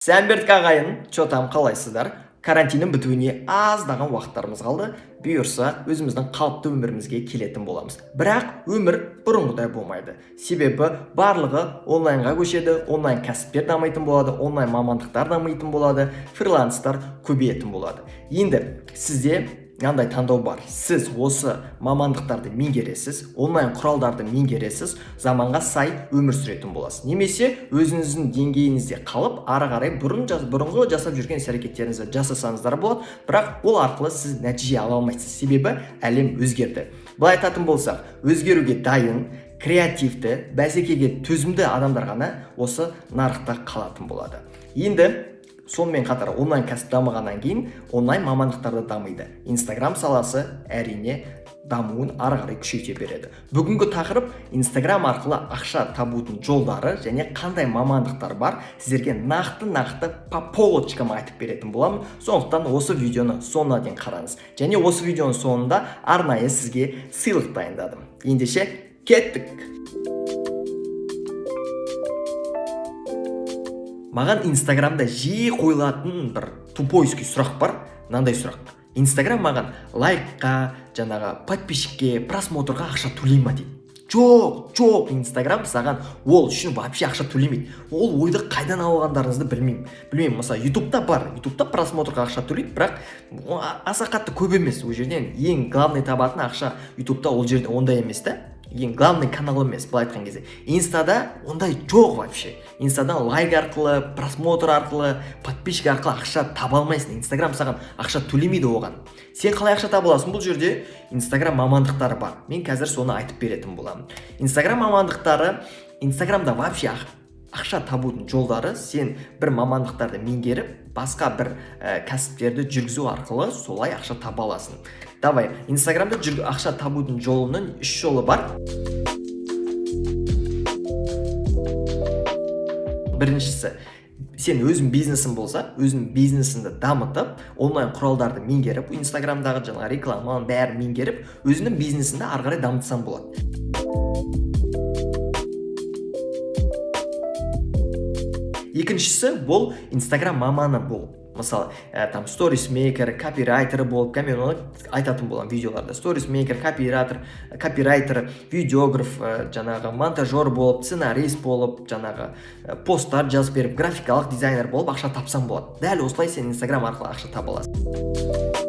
Сәлем, ағайын, чё там, қалайсыздар? Карантиннің бітуіне аздаған уақыттарымыз қалды. Бұйырса, өзіміздің қалыпты өмірімізге келетін боламыз. Бірақ өмір бұрынғыдай болмайды. Себебі барлығы онлайнға көшеді, онлайн кәсіптер дамитын болады, онлайн мамандықтар дамитын болады, фриланстар көбейетін болады. Енді сізде мынандай таңдау бар: сіз осы мамандықтарды меңгересіз, онлайн құралдарды меңгересіз, заманға сай өмір сүретін боласыз немесе өзіңіздің деңгейіңізде қалып, ары қарай бұрынғы жасап жүрген іс әрекеттеріңізді жасасаңыздар болады. Бірақ ол арқылы сіз нәтиже ала алмайсыз, себебі әлем өзгерді. Былай айтатын болсақ, өзгеруге дайын, креативті, бәсекеге төзімді адамдар ғана осы нарықта қалатын болады. Енді сонымен қатар онлайн кәсіп дамығаннан кейін онлайн мамандықтар да дамиды. Инстаграм саласы, әрине, дамуын ары қарай күшейте береді. Бүгінгі тақырып: Инстаграм арқылы ақша табудың жолдары және қандай мамандықтар бар. Сіздерге нақты нақты по полочкам айтып беретін боламын. Сондықтан осы видеоны соңына дейін қараңыз және осы видеоның соңында арнайы сізге сыйлық дайындадым. Ендеше кеттік! Маған Инстаграмда жиі қойылатын бір тупойский сұрақ бар. Мынандай сұрақ: «Инстаграм маған лайкқа, жаңағы подписчикке, просмотрға ақша төлей ма?» – дейді. Жоқ, жоқ, Инстаграм саған ол үшін вообще ақша төлемейді. Ол ойды қайдан алғандарыңызды білмеймін. Мысалы, Ютубта бар, Ютубта просмотрға ақша төлейді, бірақ аса қатты көп емес. Ол жерден ең главный табатын ақша Ютубта, ол жерде ондай емес та, ең главный канал емес. Былай айтқан кезде, Инстада ондай жоқ вообще. Инстадан лайк арқылы, просмотр арқылы, подписчик арқылы ақша таба алмайсың. Инстаграм саған ақша төлемейді оған. Сен қалай ақша таба аласың? Бұл жерде Инстаграм мамандықтары бар, мен қазір соны айтып беретін боламын. Инстаграм мамандықтары. Инстаграмда вообще ақша табудың жолдары: сен бір мамандықтарды меңгеріп, басқа бір кәсіптерді жүргізу арқылы солай ақша таба аласың. Давай, Инстаграмда ақша табудың жолының үш жолы бар. Біріншісі: сен өзің бизнесің болса, өзің бизнесіңді дамытып, онлайн құралдарды меңгеріп, Инстаграмдағы жаңағы рекламаның бәрін меңгеріп, өзіңнің бизнесіңді ары қарай дамытсаң болады. Екіншісі: бұл Инстаграм маманы бол. Мысалы, там сторисмейкер, копирайтер болып, мен оны айтатын боламын видеоларда, сторисмейкер, копирайтер, видеограф, жаңағы монтажер болып, сценарист болып, жаңағы посттар жазып беріп, графикалық дизайнер болып ақша тапсаң болады. Дәл осылай сен Инстаграм арқылы ақша таба аласың.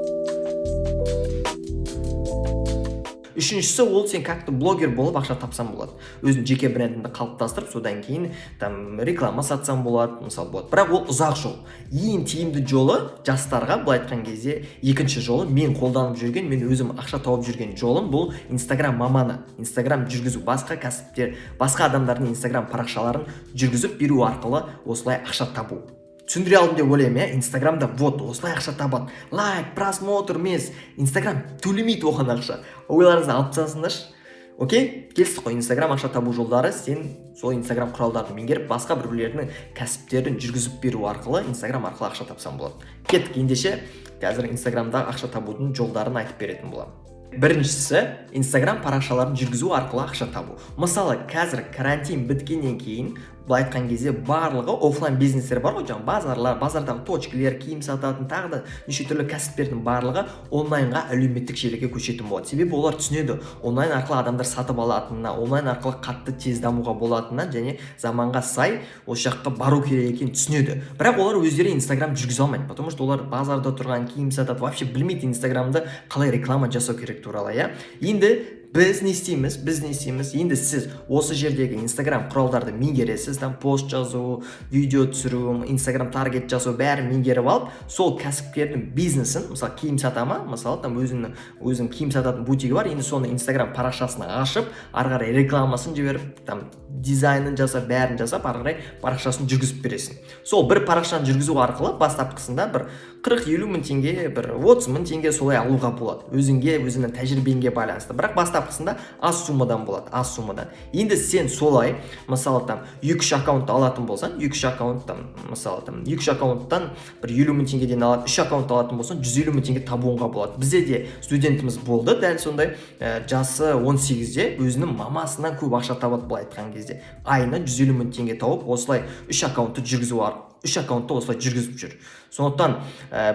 Үшіншісі: ол сен как то блогер болып ақша тапсаң болады. Өзің жеке брендіңді қалыптастырып, содан кейін там реклама сатсаң болады, мысалы, болады. Бірақ ол ұзақ жол. Ең тиімді жолы жастарға, былай айтқан кезде, екінші жолы, мен қолданып жүрген, мен өзім ақша тауып жүрген жолым, бұл Инстаграм маманы. Инстаграм жүргізу, басқа кәсіптер, басқа адамдардың Инстаграм парақшаларын жүргізіп беру арқылы осылай ақша табу. Түсіндіре алдым деп ойлаймын, иә? Инстаграмда вот осылай ақша табады. Лайк, просмотр емес, Инстаграм төлемейді оған ақша. Ойларыңызды алып тастасыңдаршы. Окей, келістік қой? Инстаграм ақша табу жолдары: сен сол Инстаграм құралдарын меңгеріп, басқа біреулердің кәсіптерін жүргізіп беру арқылы Инстаграм арқылы ақша тапсаң болады. Кеттік ендеше, қазір Инстаграмда ақша табудың жолдарын айтып беретін боламын. Біріншісі: Инстаграм парақшаларын жүргізу арқылы ақша табу. Мысалы, қазір карантин біткеннен кейін, былай айтқан кезде, барлығы офлайн бизнестер бар ғой, жаңағы базарлар, базардағы точкалер, киім сататын, тағы да неше түрлі кәсіптердің барлығы онлайнға, әлеуметтік желіге көшетін болады. Себебі олар түсінеді онлайн арқылы адамдар сатып алатынына, онлайн арқылы қатты тез дамуға болатынына және заманға сай осы жаққа бару керек екенін түсінеді. Бірақ олар өздері Инстаграм жүргізе алмайды, потому что олар базарда тұрған, киім сатады, вообще білмейді Инстаграмды қалай реклама жасау керек туралы, иә. Енді біз не істейміз? Біз не істейміз? Енді сіз осы жердегі Инстаграм құралдарды меңгересіз, там пост жазу, видео түсіру, Инстаграм таргет жасау, бәрін меңгеріп алып, сол кәсіпкердің бизнесін, мысалы, киім сата ма, мысалы, там өзінің киім сататын бутигі бар, енді соны Инстаграм парақшасын ашып, ары қарай рекламасын жіберіп, там дизайнын жасап, бәрін жасап, ары қарай парақшасын жүргізіп бересің. Сол бір парақшаны жүргізу арқылы бастапқысында бір 40-50 мың теңге, бір 30 мың теңге солай алуға болады, өзіңге, өзіңнің тәжірибеңге байланысты. Бірақ бастапқысында аз суммадан болады, аз суммадан. Енді сен солай, мысалы, там екі үш аккаунт алатын болсаң, екі үш аккаунт, там, мысалы, там екі үш аккаунттан бір 50 мың теңгеден алады, үш аккаунт алатын болсаң, 150 мың теңге табуыңға болады. Бізде де студентіміз болды дәл сондай, жасы 18-де, өзінің мамасынан көп ақша табады. Былай айтқан кезде, айына 150 мың теңге тауып, осылай үш аккаунтты жүргізу. Үш аккаунтты осылай жүргізіп жүр. Сондықтан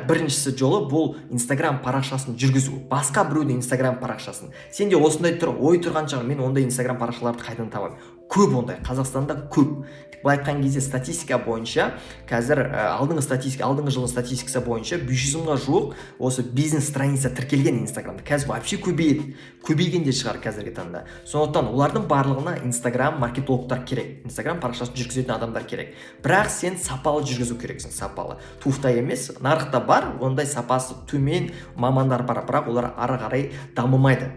біріншісі жолы бұл Инстаграм парақшасын жүргізу, басқа біреудің Инстаграм парақшасын. Сенде осындай тұр, ой тұрған шығар: «Мен ондай Инстаграм парақшаларды қайдан табамын?» Көп ондай, Қазақстанда көп. Былай айтқан кезде, статистика бойынша қазір алдыңғы статистика, алдыңғы жылдың статистикасы бойынша 500 мыңға жуық осы бизнес страница тіркелген Инстаграмда. Қазір вообще көбейеді, көбейген де шығар қазіргі таңда. Сондықтан олардың барлығына Инстаграм маркетологтар керек, Инстаграм парақшасын жүргізетін адамдар керек. Бірақ сен сапалы жүргізу керексің, сапалы, туфта емес. Нарықта бар ондай сапасы төмен мамандар бар, бірақ олар ары қарай дамымайды.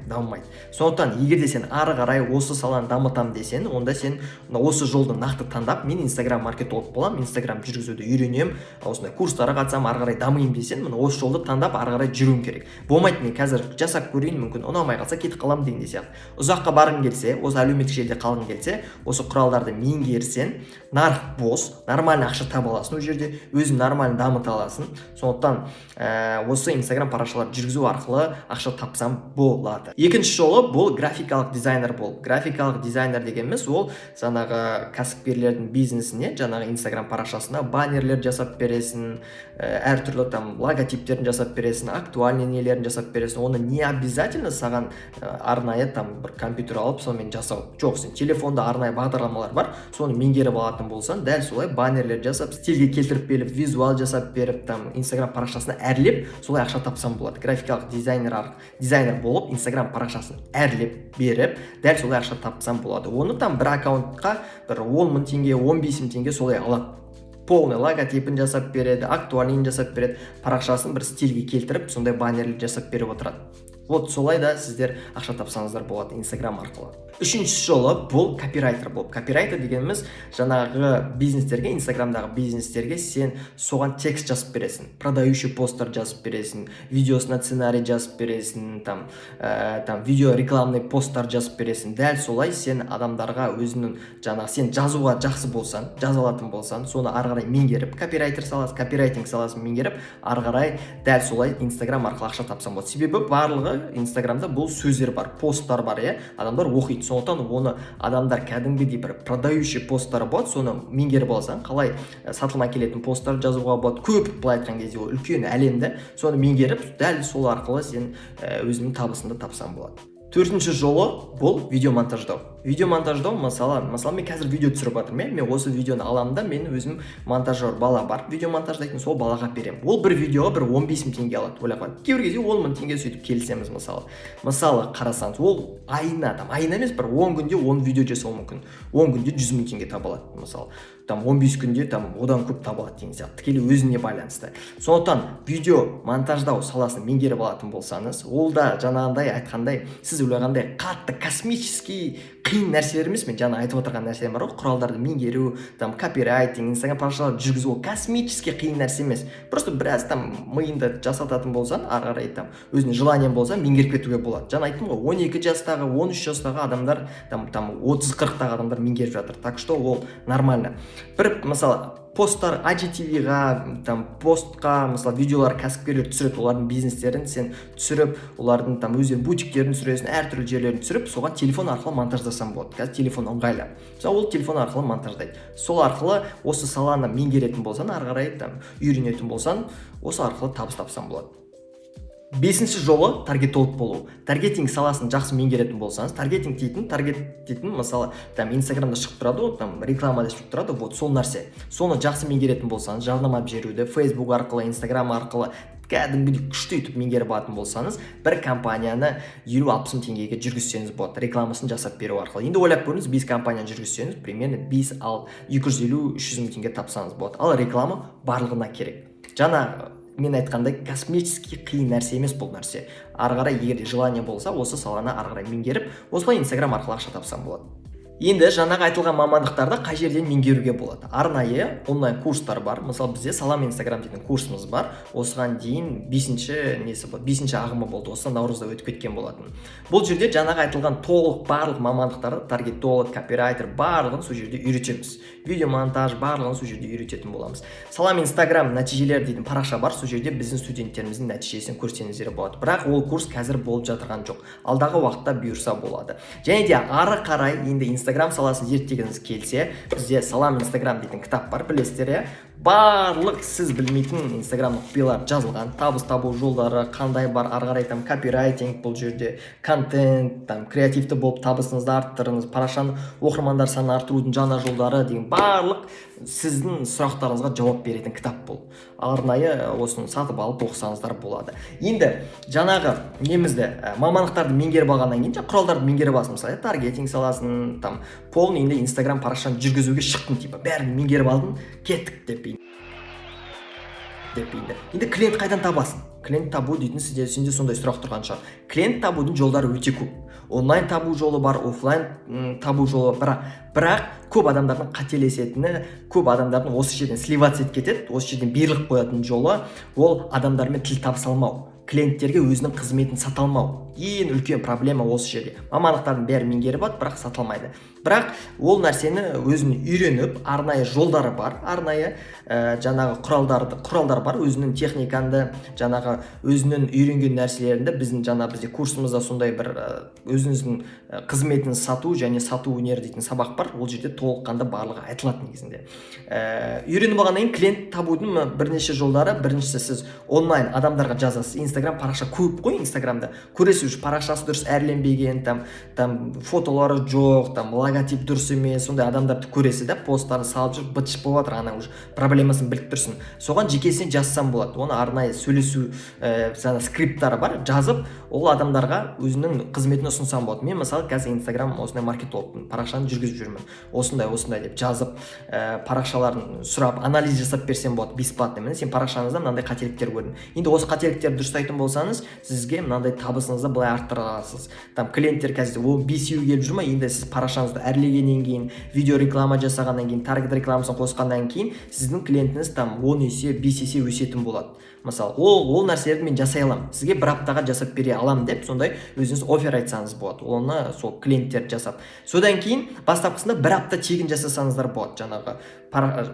Сондықтан егер де сен ары қарай осы саланы дамытамын десең, онда сен осы жолды нақты таңдап, мен Инстаграм маркетолог боламын, Инстаграм жүргізуді үйренемін, осындай курстарға қатысамын, ары қарай дамимын десең, міне, осы жолды таңдап, ары қарай жүруің керек. Болмайды, мен қазір жасап көрейін, мүмкін ұнамай қалса, кетіп қаламын дегендей сияқты. Ұзаққа барғың келсе, осы әлеуметтік желіде қалғың келсе, осы құралдарды меңгерсең, нарық бос, нормально ақша таба аласың, ол жерде өзің нормально дамыта аласың. Сондықтан осы Инстаграм парақшаларды жүргізу арқылы ақша тапсам болады. Екінші жолы бұл графикалық дизайнер бол. Графикалық дизайнер дегеніміз ол жаңағы кәсіпкерлердің бизнесіне, жаңағы Инстаграм парақшасына баннерлер жасап бересің, әртүрлі там логотиптерін жасап бересің, актуальный нелерін жасап бересің. Оны не обязательно саған арнайы там бір компьютер алып, сонымен жасау жоқ. Сен телефонда арнайы бағдарламалар бар, соны меңгеріп алатын болсаң, дәл солай баннерлер жасап, стильге келтіріп беріп, визуал жасап беріп, там Инстаграм парақшасына әрлеп, солай ақша тапсам болады. Графикалық дизайнер болып, Инстаграм парақшасын әрлеп беріп, дәл солай ақша тапсам болады. Оны там бір аккаунтқа бір 10 мың теңге, 15 мың теңге солай алады. Полный логотипін жасап береді, актуальныйын жасап береді, парақшасын бір стильге келтіріп, сондай баннерлер жасап беріп отырады. Вот солай да сіздер ақша тапсаңыздар болады Инстаграм арқылы. Үшінші жолы бұл копирайтер болып. Копирайтер дегеніміз жаңағы бизнестерге, Инстаграмдағы бизнестерге сен соған текст жазып бересің, продающий посттар жазып бересің, видеосына сценарий жазып бересің, там видео рекламный посттар жазып бересің. Дәл солай сен адамдарға өзіңнің жаңағы, сен жазуға жақсы болсаң, жаза алатын болсаң, соны ары қарай меңгеріп, копирайтер саласы, копирайтинг саласын меңгеріп, ары қарай дәл солай Инстаграм арқылы ақша тапсаң болады. Себебі барлығы Инстаграмда бұл сөздер бар, посттар бар, иә, адамдар оқиды. Сондықтан оны адамдар кәдімгідей бір продающий посттар болады, соны меңгеріп алсаң, қалай сатылым әкелетін посттар жазуға болады көп. Былай айтқан кезде, ол үлкен әлем да. Соны меңгеріп, дәл сол арқылы сен өзіңнің табысыңды тапсаң болады. Төртінші жолы бұл видео монтаждау. Видео монтаждау, мысалы, мен қазір видео түсіріп жатырмын, иә. Мен осы видеоны аламын да, мен өзім монтажер бала бар видео монтаждайтын, сол балаға беремін. Ол бір видеоға бір 15 мың теңге алады, ойлап қой. Кейбір кезде 10 мың теңге, сөйтіп келісеміз. Мысалы, қарасаңыз, ол айына там, айына емес, бір 10 күнде 10 видео жасауы мүмкін. 10 күнде 100 мың теңге таба алады, мысалы, там 15 күнде там одан көп таба алады деген сияқты, тікелей өзіне байланысты. Сондықтан видео монтаждау саласын меңгеріп алатын болсаңыз, ол да жаңағындай айтқандай, сіз ойлағандай қатты космический қиын нәрселер емес. Мен жаңа айтып отырған нәрселер бар ғой, құралдарды меңгеру, там копирайтинг, Инстаграм парақшаларды жүргізу, ол космический қиын нәрсе емес. Просто біраз там миыңды жасататын болсаң, ары қарай там өзіңе желаниең болса, меңгеріп кетуге болады. Жаңа айттым ғой, 12 жастағы, 13 жастағы адамдар, там 30-40-тағы адамдар меңгеріп жатыр. Так что ол нормально. Бір мысалы, посттар IGTV-ға, там постқа, мысалы, видеолар кәсіпкерлер түсіреді, олардың бизнестерін сен түсіріп, олардың там өздерінің бутиктерін түсіресің, әртүрлі жерлерін түсіріп, соған телефон арқылы монтаждасаң болады. Қазір телефон ыңғайлы. Мысалы, ол телефон арқылы монтаждайды. Сол арқылы осы саланы меңгеретін болсаң, ары қарай там үйренетін болсаң, осы арқылы табыс тапсаң болады. Бесінші жолы таргетолог болу. Таргетинг саласын жақсы меңгеретін болсаңыз, таргетинг дейтін, таргет дейтін, мысалы, там Инстаграмда шығып тұрады ғой, там реклама деп шығып тұрады, вот сол нәрсе. Соны жақсы меңгеретін болсаңыз, жарнама жіберуді Фейсбук арқылы, Инстаграм арқылы кәдімгідей күшті өйтіп меңгеріп алатын болсаңыз, бір компанияны 50-60 мың теңгеге жүргізсеңіз болады рекламасын жасап беру арқылы. Енді ойлап көріңіз, бес компанияны жүргізсеңіз, примерно бес ал 250-300 мың теңге тапсаңыз болады. Ал реклама барлығына керек. Жаңа мен айтқандай, космический қиын нәрсе емес бұл нәрсе. Ары қарай егер де желание болса, осы саланы ары қарай меңгеріп, осылай Инстаграм арқылы ақша тапсам болады. Енді жаңағы айтылған мамандықтарды қай жерден меңгеруге болады? Арнайы онлайн курстар бар. Мысалы, бізде «Салам Инстаграм» дейтін курсымыз бар. Осыған дейін бесінші несі болды, бесінші ағымы болды, осы наурызда өтіп кеткен болатын. Бұл жерде жаңағы айтылған толық барлық мамандықтарды, таргетолог, копирайтер, барлығын сол жерде үйретеміз. Видео монтаж, барлығын сол жерде үйрететін боламыз. «Салам Инстаграм нәтижелері» дейтін парақша бар, сол жерде біздің студенттеріміздің нәтижесін көрсеңіздер болады. Бірақ ол курс қазір болып жатырған жоқ, алдағы уақытта бұйырса, болады. Және де ары қарай енді Инстаграм саласын зерттегіңіз келсе, бізде «Салам Инстаграм» дейтін кітап бар, білесіздер, иә. Барлық сіз білмейтін Инстаграмның құпиялары жазылған, табыс табу жолдары қандай бар, ары қарай там копирайтинг, бұл жерде контент, там креативті болып табысыңызды арттырыңыз, парақшаны, оқырмандар санын арттырудың жаңа жолдары деген барлық сіздің сұрақтарыңызға жауап беретін кітап бұл. Арнайы осыны сатып алып оқысаңыздар болады. Енді жаңағы немізді, мамандықтарды меңгеріп алғаннан кейін, жаңағы құралдарды меңгеріп аласың, мысалы, таргетинг саласын, там полный енді Инстаграм парақшаны жүргізуге шықтың, типа бәрін меңгеріп алдың, кеттік деп. Енді клиент қайдан табасың? Клиент табу дейтін сізде, сенде сондай сұрақ тұрған шығар. Клиент табудың жолдары өте көп: онлайн табу жолы бар, офлайн табу жолы бар. Бірақ көп адамдардың қателесетіні, көп адамдардың осы жерден сливаться етіп кетеді, осы жерден беріліп қоятын жолы — ол адамдармен тіл табыса алмау, клиенттерге өзінің қызметін сата алмау. Ең үлкен проблема осы жерде. Мамандықтардың бәрін меңгеріп алады, бірақ сата алмайды. Бірақ ол нәрсені өзін үйреніп, арнайы жолдары бар, арнайы жаңағы құралдар бар, өзінің техникаңды, жаңағы өзінің үйренген нәрселерінде. Біздің жаңа бізде курсымызда сондай бір өзіңіздің қызметін сату және сату өнері дейтін сабақ бар. Ол жерде толыққанды барлығы айтылады негізінде. Үйреніп алғаннан кейін клиент табудың бірнеше жолдары. Біріншісі — сіз онлайн адамдарға жазасыз. Инстаграм парақша көп қой, Инстаграмда көресіз, уже парақшасы дұрыс әрленбеген, там фотолары жоқ, там логотип дұрыс емес, сондай адамдарды көресіз да, посттарын салып жүр, быт болып жатыр, ана уже проблемасын біліп тұрсың. Соған жекесіне жазсам болады. Оны арнайы сөйлесу жаңа скрипттары бар, жазып, ол адамдарға өзінің қызметін ұсынсам болады. Мен, мысалы, қазір Инстаграм осындай маркетологпын, парақшаны жүргізіп жүрмін, осындай осындай деп жазып, парақшаларын сұрап, анализ жасап берсем болады бесплатно. Міне, сен парақшаңызда мынандай қателіктер көрдім, енді осы қателіктерді дұрыстайтын болсаңыз, сізге мынандай табысыңызды былай арттыра аласыз. Там клиенттер қазір 10 бесеу келіп жүр ма, енді сіз парақшаңызды әрлегеннен кейін, видео реклама жасағаннан кейін, таргет рекламасын қосқаннан кейін сіздің клиентіңіз там 10 есе, 5 есе өсетін болады. Мысалы, ол нәрселерді мен жасай аламын, сізге бір аптаға жасап бере аламын деп, сондай өзіңіз оффер айтсаңыз болады. Оны сол клиенттер жасап, содан кейін бастапқысында бір апта тегін жасасаңыздар болады. Жаңағы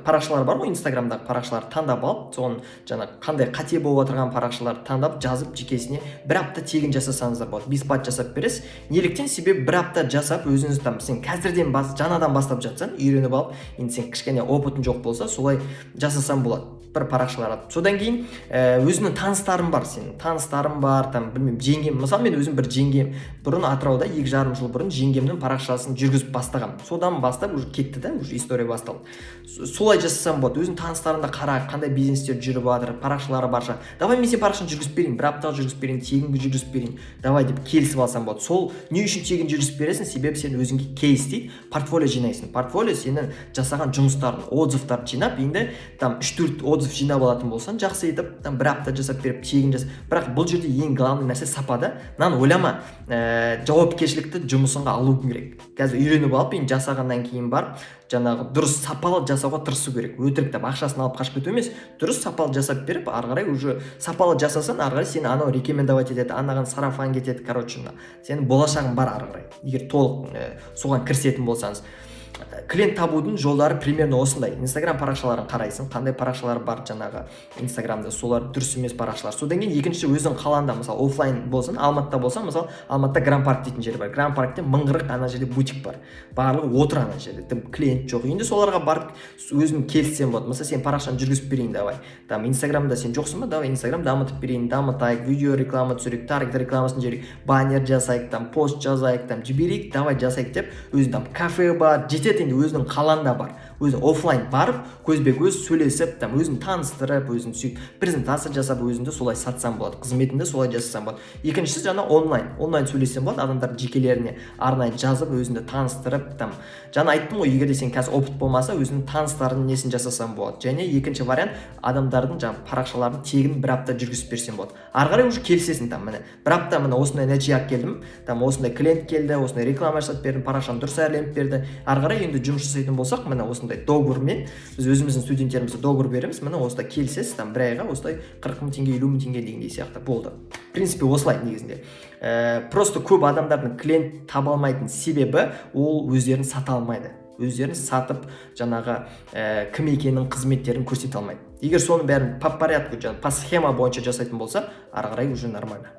парақшалар бар ғой, Инстаграмдағы парақшаларды таңдап алып, соның жаңағы қандай қате болып отырған парақшаларды таңдап, жазып, жекесіне бір апта тегін жасасаңыздар болады, бесплатно жасап бересіз. Неліктен? Себебі бір апта жасап, өзіңіз там сен қазірден жаңадан бастап жатсаң, үйреніп алып, енді сен кішкене опытың жоқ болса, солай жасасаң болады бір парақшалар алып. Содан кейін өзімнің таныстарым бар, сенің таныстарың бар, там білмеймін, жеңгем, мысалы, мен өзім бір жеңгем бұрын Атырауда 2,5 жыл бұрын жеңгемнің парақшасын жүргізіп бастағанмын. Содан бастап уже кетті да, уже история басталды. Солай жасасам болады. Өзің таныстарыңда қара, қандай бизнестер жүріп жатыр, парақшалары бар шығар. Давай, мен сенің парақшаңды жүргізіп берейін, бір аптаға жүргізіп берейін, тегін жүргізіп берейін, давай деп келісіп алсам болады. Сол не үшін тегін жүргізіп бересің? Себебі сен өзіңге кейс дейді, портфолио жинайсың. Портфолио — сенің жасаған жұмыстарың, отзывтарды жинап, енді там үш төрт отзыв жинап алатын болсаң, жақсы етіп там бір апта жасап беріп, тегін жас. Бірақ бұл жерде ең главный нәрсе — сапа да. Мынаны ойлама, жауапкершілікті жұмысыңа алу керек. Қазір үйреніп алып, енді жасағаннан кейін барып, жаңағы дұрыс, сапалы жасауға тырысу керек. Өтірік ақшасын алып қашып кету емес, дұрыс, сапалы жасап беріп, ары қарай уже сапалы жасасаң, ары қарай сені анау рекомендовать етеді, анаған сарафан кетеді. Короче, мына сенің болашағың бар ары қарай, егер толық соған кірісетін болсаңыз. Клиент табудың жолдары примерно осындай: Инстаграм парақшаларын қарайсың, қандай парақшалар бар жаңағы Инстаграмда, солар дұрыс емес парақшалар. Содан кейін екінші, өзің қалаңда, мысалы, оффлайн болсын, Алматыда болса, мысалы, Алматыда Гранд Парк дейтін жер бар. Гранд Паркте 1040 ана жерде бутик бар, барлығы отыр ана жерде, тым клиент жоқ. Енді соларға барып өзің келіссең болады. Мысалы, сен парақшаны жүргізіп берейін, давай, там Инстаграмда сен жоқсың ба, давай, Инстаграм дамытып берейін, дамытайық, видео реклама түсірейік, таргет рекламасын жіберейік, баннер жасайық, там пост жазайық, там жіберейік, давай жасайық деп. Өзің там кафе бар, жетеді. Енді өзінің қалаңда бар, өзі оффлайн барып, көзбе көз сөйлесіп, там өзін таныстырып, өзін сөйтіп презентация жасап, өзіңді солай сатсаң болады, қызметіңді солай жасасаң болады. Екіншісі — жаңа онлайн сөйлессең болады, адамдардың жекелеріне арнайы жазып, өзіңді таныстырып. Там жаңа айттым ғой, егер де сен қазір опыт болмаса, өзіңнің таныстарыңның несін жасасаң болады. Және екінші вариант — адамдардың жаңағы парақшаларын тегін бір апта жүргізіп берсең болады. Ары қарай уже келісесің. Там міне, бір апта, міне, осындай нәтиже алып келдім, там осындай клиент келді, осындай реклама жасап бердім, парақшаны дұрыс әрленіп берді. Ары қарай енді жұмыс жасайтын болсақ, міне, осындай договормен, біз өзіміздің студенттерімізге договор береміз, міне, осылай келісесіз, там бір айға осылай 40 000 теңге, 50 000 теңге дегендей сияқты. Болды, в принципе, осылай негізінде. Просто көп адамдардың клиент таба алмайтын себебі — ол өздерін сата алмайды, өздерін сатып, жаңағы кім екенін, қызметтерін көрсете алмайды. Егер соның бәрін по порядку, жаңағы по схема бойынша жасайтын болса, ары қарай уже нормально.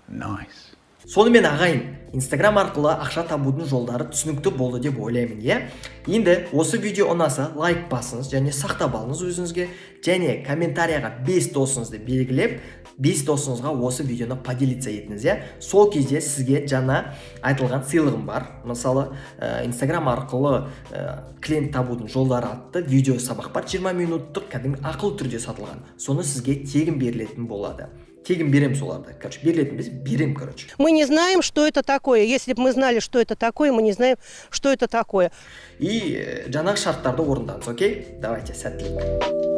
Nice. Сонымен, ағайын, Инстаграм арқылы ақша табудың жолдары түсінікті болды деп ойлаймын, иә. Енді осы видео ұнаса, лайк басыңыз және сақтап алыңыз өзіңізге, және комментарияға 5 досыңызды белгілеп, 5 досыңызға осы видеоны поделиться етіңіз, иә. Сол кезде сізге жаңа айтылған сыйлығым бар, мысалы, Инстаграм арқылы клиент табудың жолдары атты видео сабақ бар, 20 минуттық, кәдімгі ақылы түрде сатылған. Соны сізге тегін берілетін болады, тегін беремін соларды. Короче, берілетін емес, беремін, короче. Мы не знаем, что это такое. Если бы мы знали, что это такое, мы не знаем, что это такое. И жаңағы шарттарды орындаңыз. Окей, давайте, сәттілік!